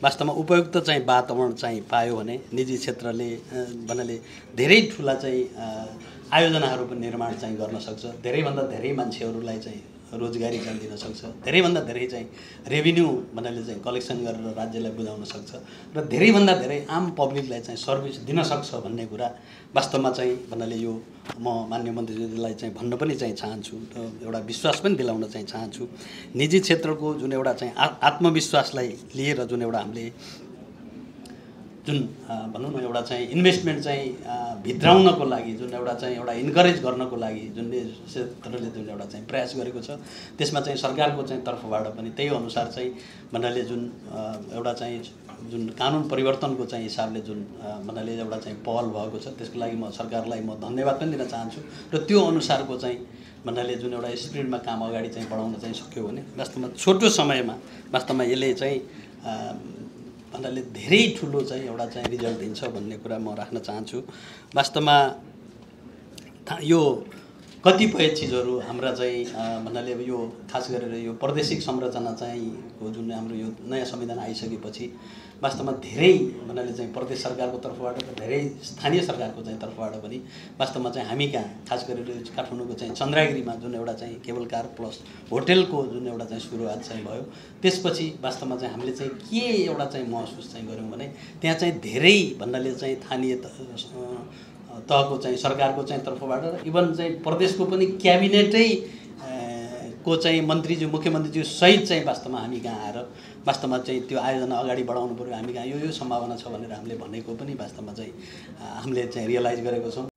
वास्तवमा उपयुक्त चाहिँ वातावरण चाहिँ पायो भने निजी क्षेत्रले भन्नाले धेरै ठुला चाहिँ आयोजनाहरू पनि निर्माण चाहिँ गर्न सक्छ, धेरैभन्दा धेरै मान्छेहरूलाई चाहिँ रोजगारी चाहिँ दिन सक्छ, धेरैभन्दा धेरै चाहिँ रेभिन्यू भन्नाले चाहिँ कलेक्सन गरेर राज्यलाई बुझाउन सक्छ र धेरैभन्दा धेरै आम पब्लिकलाई चाहिँ सर्भिस दिन सक्छ भन्ने कुरा वास्तवमा चाहिँ भन्नाले यो म माननीय मन्त्रीज्यूलाई चाहिँ भन्न पनि चाहिँ चाहन्छु, एउटा विश्वास पनि दिलाउन चाहिँ चाहन्छु। निजी क्षेत्रको जुन एउटा चाहिँ आत्मविश्वासलाई लिएर जुन एउटा हामीले जुन भनौँ न एउटा चाहिँ इन्भेस्टमेन्ट चाहिँ भित्राउनको लागि जुन एउटा चाहिँ एउटा इन्करेज गर्नको लागि जुन क्षेत्रले जुन एउटा चाहिँ प्रयास गरेको छ त्यसमा चाहिँ सरकारको चाहिँ तर्फबाट पनि त्यही अनुसार चाहिँ भन्नाले जुन एउटा चाहिँ जुन कानुन परिवर्तनको चाहिँ हिसाबले जुन भन्नाले एउटा चाहिँ पहल भएको छ त्यसको लागि म सरकारलाई म धन्यवाद पनि दिन चाहन्छु र त्यो अनुसारको चाहिँ भन्नाले जुन एउटा स्पिडमा काम अगाडि चाहिँ बढाउन चाहिँ सक्यो भने वास्तवमा छोटो समयमा वास्तवमा यसले चाहिँ भन्नाले धेरै ठुलो चाहिँ एउटा चाहिँ रिजल्ट दिन्छ भन्ने कुरा म राख्न चाहन्छु। वास्तवमा यो कतिपय चिजहरू हाम्रा चाहिँ भन्नाले अब यो खास गरेर यो प्रादेशिक संरचना चाहिँ जुन हाम्रो यो नयाँ संविधान आइसकेपछि वास्तवमा धेरै भन्नाले चाहिँ प्रदेश सरकारको तर्फबाट र धेरै स्थानीय सरकारको चाहिँ तर्फबाट पनि वास्तवमा चाहिँ हामी कहाँ खास गरेर काठमाडौँको चाहिँ चन्द्रगिरीमा जुन एउटा चाहिँ केबल कार प्लस होटेलको जुन एउटा चाहिँ सुरुवात चाहिँ भयो त्यसपछि वास्तवमा चाहिँ हामीले चाहिँ के एउटा चाहिँ महसुस चाहिँ गऱ्यौँ भने त्यहाँ चाहिँ धेरै भन्नाले चाहिँ स्थानीय तहको चाहिँ सरकारको चाहिँ तर्फबाट र इभन चाहिँ प्रदेशको पनि क्याबिनेटै को चाहिँ मन्त्रीज्यू मुख्यमन्त्रीज्यू सहित चाहिँ वास्तवमा हामी कहाँ आएर वास्तवमा चाहिँ त्यो आयोजना अगाडि बढाउनु पर्यो, हामी कहाँ यो सम्भावना छ भनेर हामीले भनेको पनि वास्तवमा चाहिँ हामीले चाहिँ रियलाइज गरेको छौँ।